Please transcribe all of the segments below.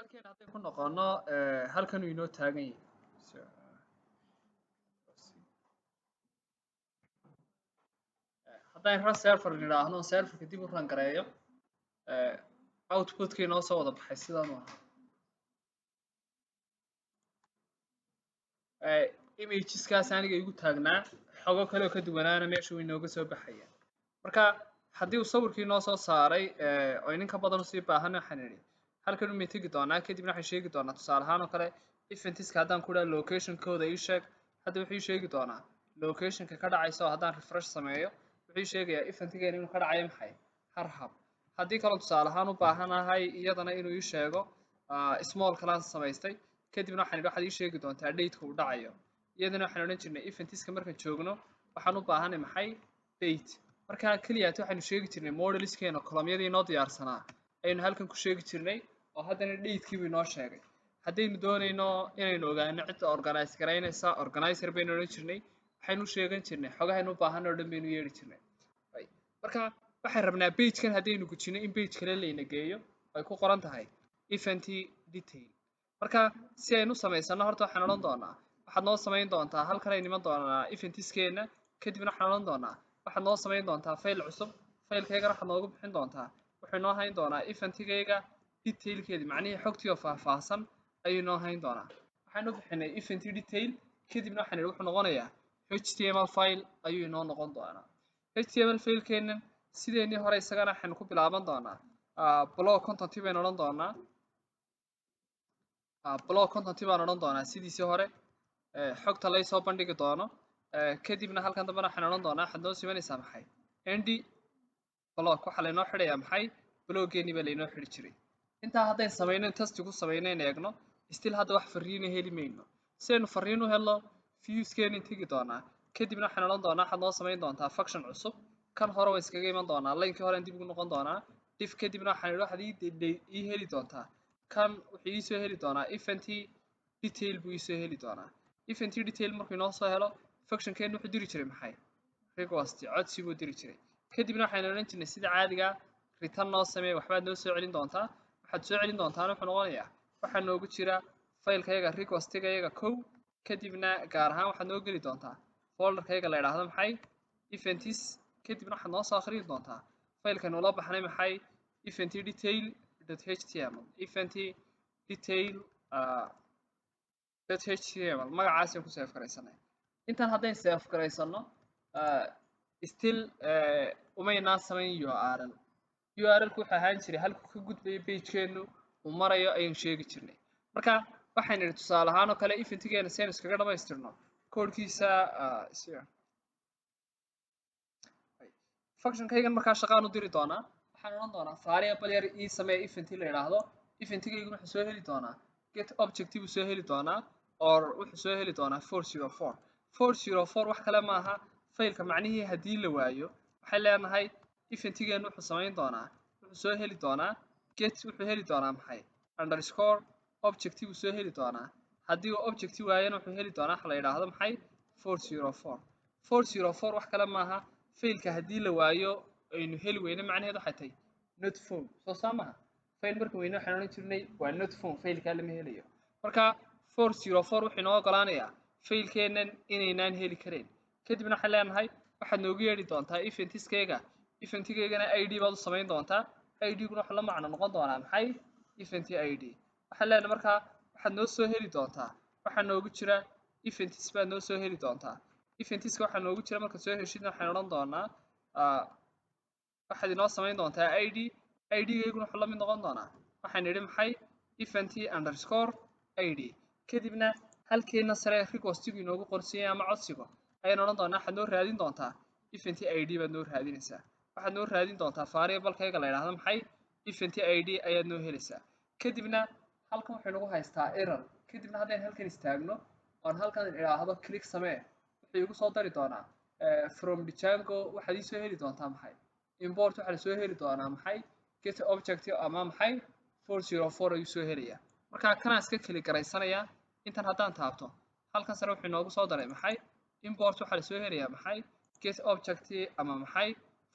Localkeena haddaynu ku noqono, halkan uu inoo taagan yahay. So, haddaan run server nidhaahno, serverka dib u run gareeyo, outputka inoo soo wada baxay sidan u ahaa. Imageskaas aniga igu taagnaa, xogo kale oo ka duwanaana meesha uu inooga soo baxaya. Marka haddii uu sawirkii inoo soo saaray oo ininka badan usii baahan, waxaan idhi halkan umay tegi doonaa. Kadibna waxaan sheegi doonaa, tusaale ahaan oo kale, eventiska haddaan ku dhaha locationkooda ii sheeg, hadda wuxuu ii sheegi doonaa locationka ka dhacaysa. Oo haddaan refresh sameeyo, wuxuu ii sheegayaa eventigeena inuu ka dhacayo maxay? Harhab. Haddii kaloo tusaale ahaan u baahanahay iyadana inuu ii sheego, small kalaan samaystay. Kadibna waxaan idhi waxaad ii sheegi doontaa dateka uu dhacayo. Iyadana waxaan odhan jirnay eventiska markaan joogno waxaan u baahanay maxay? Date. Marka keliyaati waxaynu sheegi jirnay modelskeena columnyadii inoo diyaarsanaa ayaynu halkan ku sheegi jirnay, oo haddana datekii buu inoo sheegay. Haddaynu doonayno inaynu ogaano cidda organize garaynaysa, organizer baynu odhan jirnay. Waxaynu sheegan jirnay xogahaynu u baahan oo dhan baynu yeedhi jirnay. Marka waxaan rabnaa pagekan haddaynu gujino in page kale layna geeyo ay ku qoran tahay event detail. Marka si aynu u samaysano, horta waxaan odhan doonaa waxaad noo samayn doontaa, halkan aynu iman doonaa eventskeena. Kadibna waxaan odhan doonaa waxaad noo samayn doontaa file cusub. Filekaygana waxaad noogu bixin doontaa, wuxuu inoo hayn doonaa eventigayga detailkeedi, macnihii xogtii oo faahfaahsan ayuu inoo hayn doonaa. Waxaan u bixinay event detail. Kadibna waxaan idhi wuxuu noqonayaa HTML file ayuu inoo noqon doonaa. HTML filekeennan sideenii hore isagana waxaynu ku bilaaban doonaa block content baynu odhan doonaa. Block content baan odhan doonaa sidiisii hore, xogta laysoo bandhigi doono. Kadibna halkan dambena waxaan odhan doonaa waxaad noo simanaysaa maxay? End block. Waxaa laynoo xidhayaa maxay? Blockgeenii baa laynoo xidhi jiray. Intaa haddayn samayno, test ku samaynayn, eegno, still hadda wax fariina heli mayno. Si aynu fariin u helno, viewskeeni tegi doonaa. Kadibna waxaan odhan doonaa waxaad noo samayn doontaa function cusub. Kan hore waan iskaga iman doonaa, linekii hore aan dib ugu noqon doonaa, def. Kadibna waxaan idhi waxaad ii heli doontaa, kan wuxuu iisoo heli doonaa event detail buu iisoo heli doonaa. Event detail markuu inoo soo helo, functionkeenu wuxuu diri jiray maxay? Request, codsi buu diri jiray. Kadibna waxaynu odhan jirnay sida caadiga return noo samee, waxbaad noo soo celin doontaa. Waxaad soo celin doontaana wuxuu noqonayaa waxaa noogu jira filekayaga requestigayaga kow. Kadibna gaar ahaan waxaad noo geli doontaa folderkayaga la idhaahdo maxay? Events. Kadibna waxaad noo soo akhriyi doontaa filekaynu ula baxnay maxay? Event detail html, event detail html magacaasaan ku save garaysanay. Intaan haddayn save garaysano, still umaynaan samayn URL. URL-ku wuxuu ahaan jiray halkuu ka gudbayo pagekeenu uu marayo ayaynu sheegi jirnay. Marka waxaan idhi tusaale ahaan oo kale eventigeena si aynu iskaga dhamaystirno koodhkiisa, functionkaygan markaa shaqaan u diri doonaa. Waxaan odhan doonaa variable yar ii samee event la yidhaahdo. Eventigayguna wuxuu soo heli doonaa get object buu soo heli doonaa, or wuxuu soo heli doonaa 404. 404 wax kale maaha, faylka macnihii haddii la waayo. Waxay leenahay eventigeenu wuxuu samayn doonaa, wuxuu soo heli doonaa get, wuxuu heli doonaa maxay? Underscore object buu soo heli doonaa. Haddii uu object waayana, wuxuu heli doonaa waxa la yidhaahdo maxay? 404. 404 wax kale maaha, faylka haddii la waayo, aynu heli weyne, macnaheedu waxay tahay not found. Soo saa maha? Fayl marka weyne waxaan odhan jirnay waa not found, faylkaa lama helayo. Marka 404 wuxuu inoo ogolaanayaa faylkeennan inaynaan heli karayn. Kadibna waxaan leenahay waxaad noogu yeedhi doontaa eventiskayga. Eventigaygana ID baad u samayn doontaa. ID-guna wuxuu la macno noqon doonaa maxay? Event ID. Waxaan leenahay markaa waxaad noo soo heli doontaa waxaa noogu jira events baad noo soo heli doontaa. Eventiska waxaa noogu jira markaad soo heshidna, waxaan odhan doonaa waxaad inoo samayn doontaa ID. ID-gayguna wuxuu la mid noqon doonaa, waxaan idhi maxay? Event underscore ID. Kadibna halkeena sare requestigu inoogu qorsiyay ama codsigo ayaan odhan doonaa waxaad noo raadin doontaa event ID baad noo raadinaysaa. Waxaad noo raadin doontaa variablekayga la yidhaahdo maxay? Event ID ayaad noo helaysaa. Kadibna halkan wuxuu inagu haystaa error. Kadibna haddaynu halkan istaagno oon halkan idhaahdo click samee, wuxuu igu soo dari doonaa from Django waxaad iisoo heli doontaa maxay? Import. Waxaa lasoo heli doonaa maxay? Get object ama maxay? 404 ayuu soo helayaa. Marka kanaan iska keli garaysanayaa. Intan haddaan taabto, halkan sare wuxuu inoogu soo daray maxay? Import. Waxaa lasoo helayaa maxay? Get object ama maxay?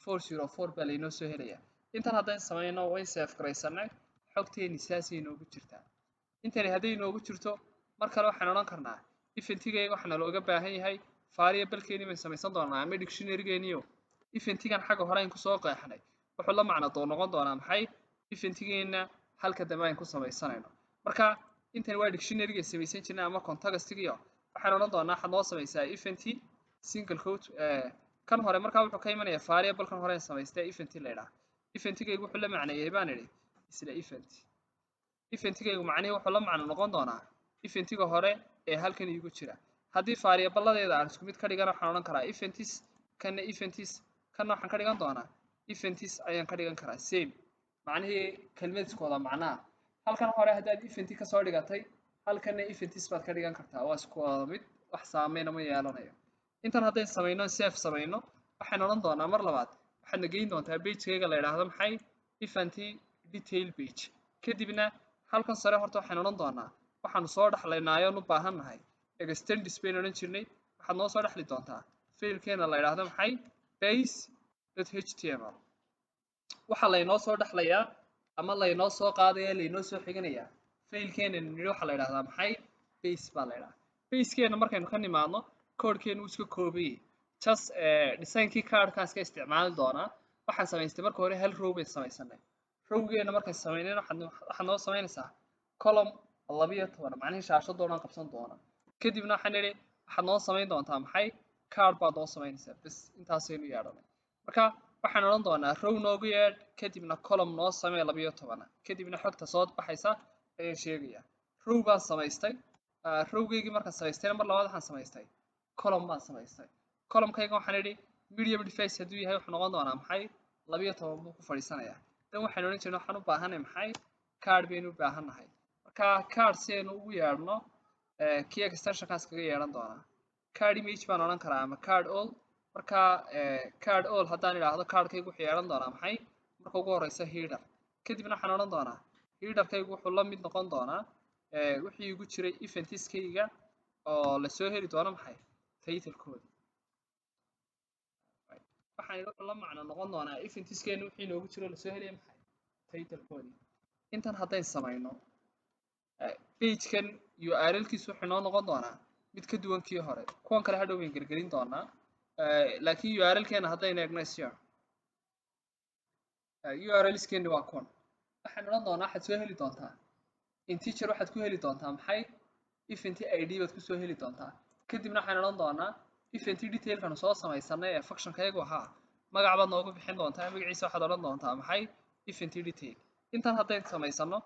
404 baa laynoo soo helayaa. Intan haddaan samayno, way save garaysanay, xogteeni saasay inoogu jirtaa. Intani hadday inoogu jirto, mar kale waxaan odhan karnaa eventigayga waxaana looga baahan yahay variablekeeni bayn samaysan doonaa ama dictionarygeeniyo eventigan xagga hore ayn kusoo qeexnay wuxuu la macno doo noqon doonaa maxay? Eventigeena halka dambe ayn ku samaysanayno. Marka intani waa dictionaryga samaysan jirnay ama contextigiyo. Waxaan odhan doonaa waxaad noo samaysaa event single quote. Kan hore markaa wuxuu ka imanayaa variable kan hore samaystay event la idhaha. Eventigaygu wuxuu la macneeyay baan idhi isla event. Eventigaygu macnihii wuxuu la macno noqon doonaa eventiga hore ee halkan iigu jira. Haddii variabladeeda aan isku mid ka dhigana, waxaan odhan karaa events, kana events, kana waxaan ka dhigan doonaa events ayaan ka dhigan karaa. Same, macnihii kelmadiskooda macnaha. Halkan hore haddaad event kasoo dhigatay, halkanna events baad ka dhigan kartaa, waa isku wada mid, wax saameyna ma yeelanayo. Intan haddayn samayno, save samayno, waxaan odhan doonaa mar labaad waxaadna geyn doontaa pagekayga la idhaahdo maxay? Event detail page. Kadibna halkan sare horta waxaan odhan doonaa waxaanu soo dhexlaynaayoon u baahan nahay extends baynu odhan jirnay. Waxaad noo soo dhexli doontaa filekeena la idhaahdo maxay? base.html. Waxaa laynoo soo dhexlayaa ama laynoo soo qaadaya, laynoo soo xiganayaa filekeena nidhi waxaa la idhahdaa maxay? Base baa la idhahdaa. Basekeena markaynu ka nimaadno, codekeenu wuu iska koobayay, just designkii cardkaan iska isticmaali doonaa. Waxaan samaystay marka hore hal row bayn samaysanay. Rowgeena markay samayneen, waxaad noo samaynaysaa column 12, macnihii shaashadoo dhan qabsan doona. Kadibna waxaan idhi waxaad noo samayn doontaa maxay? Card baad noo samaynaysaa. Bes, intaasaynu yeedhanay. Marka waxaan odhan doonaa row noogu yeedh, kadibna column noo samee 12-a, kadibna xogta soo baxaysa ayaan sheegayaa. Row baan samaystay. Rowgaygii markaan samaystayna, mar labaad waxaan samaystay column baan samaystay. Columnkayga waxaan idhi medium device hadduu yahay, wuxuu noqon doonaa maxay? 12 buu ku fadhiisanayaa. Dan waxaynu odhan jirnay waxaan u baahanay maxay? Card baynu u baahannahay. Marka card si aynu ugu yeedhno, kii extensionkaas kaga yeedhan doonaa. Card image baan odhan karaa ama card all. Marka card all haddaan idhaahdo, cardkaygu wuxuu yeedhan doonaa maxay? Marka ugu horeysa header. Kadibna waxaan odhan doonaa headerkaygu wuxuu la mid noqon doonaa wixii igu jiray eventskayga oo lasoo heli doono maxay? Titlekooda. Waxaan wuxuu la macno noqon doonaa eventskeena wixii inoogu jiro lasoo helaya maxay? Titlekoodii. Intan haddayn samayno, pagekan URL-kiisu wuxuu inoo noqon doonaa mid ka duwan kii hore. Kuwan kale hadhow bayn gelgelin doonaa, laakiin URL-keena haddaynu eegno sr URLskeeni waa kuwan. Waxaan odhan doonaa waxaad soo heli doontaa integer, waxaad ku heli doontaa maxay? Event ID baad kusoo heli doontaa. Kadibna waxaan odhan doonaa event detailkanu soo samaysanay ee functionkayagu ahaa magac baad noogu bixin doontaa. Magaciisa waxaad odhan doontaa maxay? Event detail. Intan haddayn samaysano,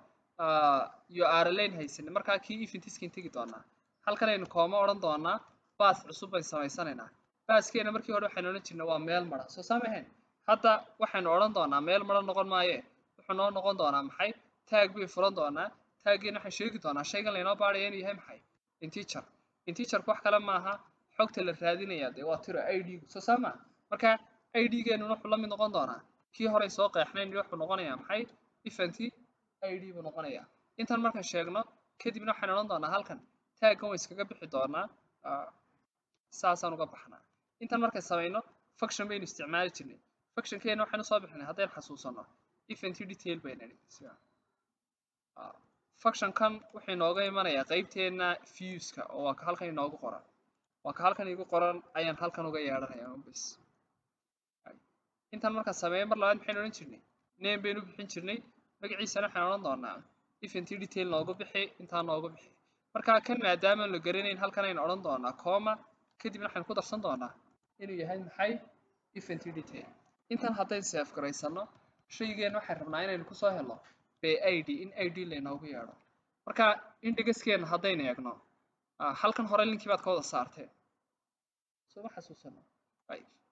URL haysanay, markaa kii eventskin tegi doonaa. Halkan aynu comma odhan doonaa, path cusub bayn samaysanaynaa. Pathkeena markii hore waxaynu odhan jirnay waa meel mara, soo saamahayn? Hadda waxaynu odhan doonaa meel mara noqon maaye, wuxuu noo noqon doonaa maxay? Tag bay furan doonaa. Taggeena waxaan sheegi doonaa shaygan laynoo baaraya inuu yahay maxay? Integer. Integerku wax kale maaha, xogta la raadinaya dee waa tiro ID, soo saama? Marka ID-geenuna wuxuu la mid noqon doonaa kii horey soo qeexnayn. Wuxuu noqonayaa maxay? Event ID buu noqonayaa. Intan markaan sheegno kadibna, waxaan odhan doonaa halkan taggan way iskaga bixi doonaa, saasaan uga baxnaa. Intan markaan samayno, function baynu isticmaali jirnay. Functionkeena waxaynu soo bixinay, haddaynu xasuusano, event detail baynu nidhi. Functionkan wuxuu inooga imanayaa qeybteena viewska oo waa ka halkan inoogu qoran. Waa ka halkan igu qoran ayaan halkan uga yeedhanaya bas. Intan markaan sameeyo, mar labaad maxaynu odhan jirnay? Name baynu bixin jirnay. Magaciisana waxaan odhan doonaa event detail noogu bixi, intaa noogu bixi. Marka kan maadaama la garanayn, halkan aynu odhan doonaa comma, kadibna waxaynu ku darsan doonaa inuu yahay maxay? Event detail. Intan haddayn save garaysano, shaygeen waxaan rabnaa inaynu kusoo helo by ID, in ID laynoogu yeedho. Marka indexkeena haddaynu eegno, halkan hore linkii baad ka wada saarteen, soo ma xasuusano?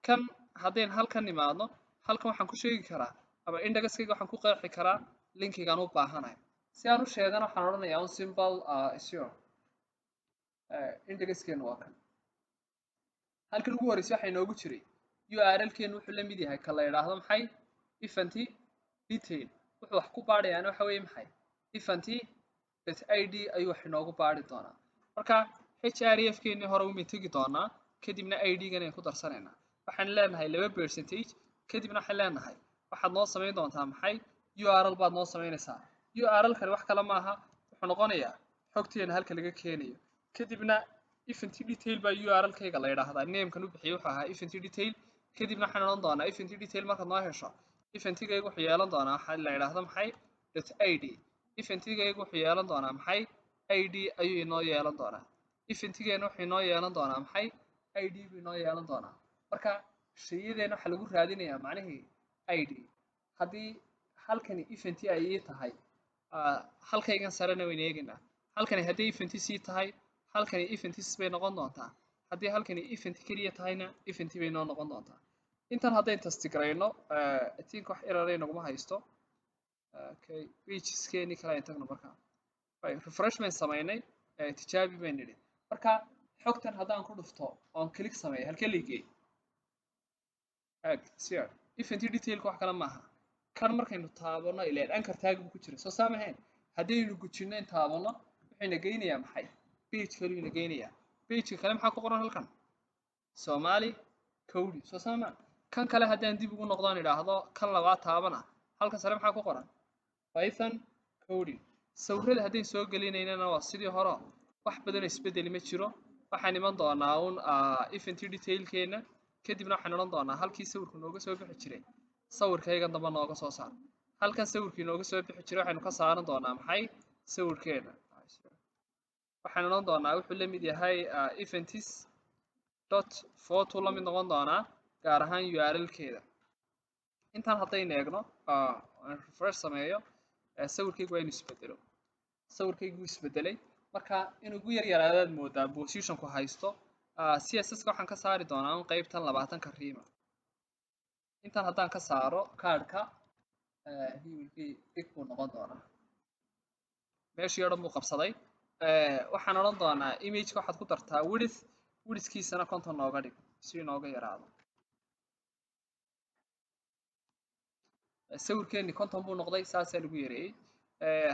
Kan haddayn halkan nimaadno, halkan waxaan ku sheegi karaa ama indexkayga waxaan ku qeexi karaa linkigaan u baahanahay. Si aan u sheegana, waxaan odhanayaa un simple sure indexkeenu waa kan. Halkan ugu horreysay waxaa inoogu jiray URL-keenu wuxuu la mid yahay ka la yidhaahdo maxay? Event detail. Wuxuu wax ku baadhayaana waxa weeye maxay? Event dot ID ayuu wax inoogu baadhi doonaa. Marka href keenii hore umay tegi doonaa, kadibna ID-gan ayaan ku darsanaynaa. Waxaan leenahay 2%, kadibna waxaan leenahay waxaad noo samayn doontaa maxay? URL baad noo samaynaysaa. URL kani wax kale maaha, wuxuu Wuxuu noqonayaa xogteena halka laga keenayo. Kadibna event detail baa URL-kayga la yidhaahdaa. Namekan u bixiyay wuxuu ahaa event detail. Kadibna waxaan odhan doonaa event detail markaad noo hesho, eventigayga wuxuu yeelan doonaa waxa la yidhaahdo maxay? Dot id. Eventigayga wuxuu yeelan doonaa maxay? Id ayuu inoo yeelan doonaa. Eventigeena wuxuu inoo yeelan doonaa maxay? Id buu inoo yeelan doonaa. Marka shayadeena waxaa lagu raadinayaa macnihii id. Haddii halkani eventi ay ii tahay, halkaygan sarena waynu eegaynaa. Halkani haddii eventi sii tahay, halkani events bay noqon doontaa. Haddii halkani event keliya tahayna, event bay noo noqon doontaa. Intan haddayn test garayno, I think wax error naguma haysto. Okay, pageskeeni kale ayn tagno. Markaa refresh bayn samaynay, tijaabi bayn nidhi. Marka xogtan haddaan ku dhufto oon click sameeyo, halkee laygey? Eg sir, event detailka wax kale maaha. Kan markaynu taabano, ileen anchor tag buu ku jira, soo saamahayn? Haddaynu gujinno in taabano, wuxuyna geynayaa maxay? Page kaluu ina geynayaa. Pageka kale maxaa ku qoran halkan? Somali Coding, soo saama? Kan kale haddaan dib ugu noqdaan, idhaahdo kan labaad taabana, halkan sare maxaa ku qoran? Python coding. Sawirada haddayn soo gelinaynana waa sidii hore, wax badanoo isbedeli ma jiro. Waxaan iman doonaa un event detailkeena. Kadibna waxaan odhan doonaa halkii sawirku nooga soo bixi jiray, sawirkaygan damba nooga soo saar. Halkan sawirkii nooga soo bixi jiray waxaynu ka saaran doonaa maxay? Sawirkeena. Waxaan odhan doonaa wuxuu la mid yahay events dot photo, la mid noqon doonaa gaar ahaan URL-keeda. Intaan haddaynu eegno, aan refresh sameeyo, sawirkaygu waa inuu isbedelo. Sawirkaygu wuu isbedelay. Marka inuu ugu yar yaraadaad moodaa positionku haysto. CSS-ka waxaan ka saari doonaa un qeybtan 20-ka rem-a. Intan haddaan ka saaro cardka, he will be big buu noqon doonaa. Meeshii o dhan buu qabsaday. Waxaan odhan doonaa imageka waxaad ku dartaa width, widthkiisana 50 nooga dhig si inooga yaraado. Sawirkeeni 50 buu noqday, saasaa lagu yareeyey.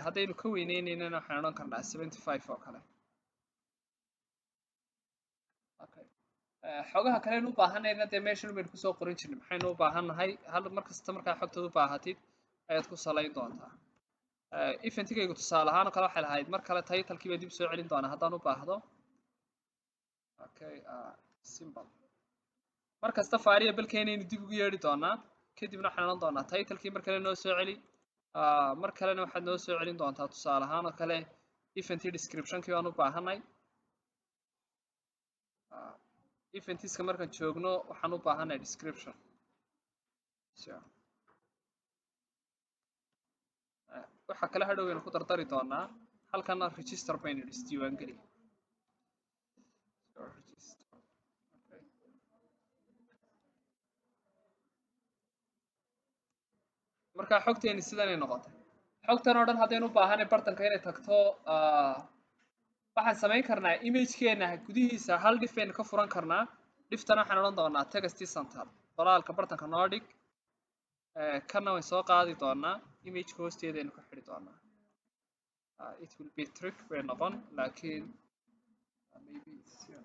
Haddaynu ka weyneyneynana, waxaan odhan karnaa 75 oo kale. Okay, xogaha kalenu u baahanayna dee meeshan baynu kusoo qoran jirnay. Maxaynu u baahannahay? Hal mar kasta markaa xogtaad u baahatid ayaad ku salayn doontaa. Eventigaygu tusaale ahaan oo kale waxay lahayd mar kale titlekii baa dib soo celin doonaa haddaan u baahdo. Okay, simple. Mar kasta variablekeynaynu dib ugu yeedhi doonaa. Kadibna waxaan odhan doonaa titlekii mar kale noo soo celi. Mar kalena waxaad noo soo celin doontaa tusaale ahaan oo kale event descriptionkii baan u baahanay. Eventiska markaan joogno waxaan u baahanay description. So waxa kale hadhow baynu ku dardari doonaa. Halkana register baynu isdiiwaangeli. So register, okay. Marka xogteeni sidanay noqotay. Xogtan oo dhan haddaynu u baahanay bartanka inay tagto, waxaan samayn karnaa imagekeena gudihiisa hal div baynu ka furan karnaa. Divtana waxaan odhan doonaa text center, qoraalka bartanka noo dhig. Kanna wayn soo qaadi doonaa, imageka hoosteedaynu ku xidhi doonaa. It will be trick bay noqon, laakiin maybe it's here.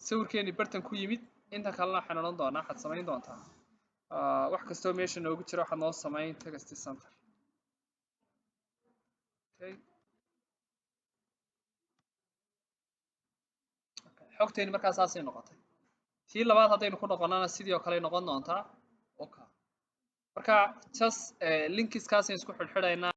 Sawirkeeni bartan ku yimid. Inta kalena waxaan odhan doonaa waxaad samayn doontaa wax kastoo meesha noogu jira waxaad noo samayn text center. Okay. Xogteeni markaa saasay noqotay. Tii labaad haddaynu ku noqonana, sidii oo kale noqon doontaa. Okay, marka just linkiskaasaynu isku xidhxidhaynaa.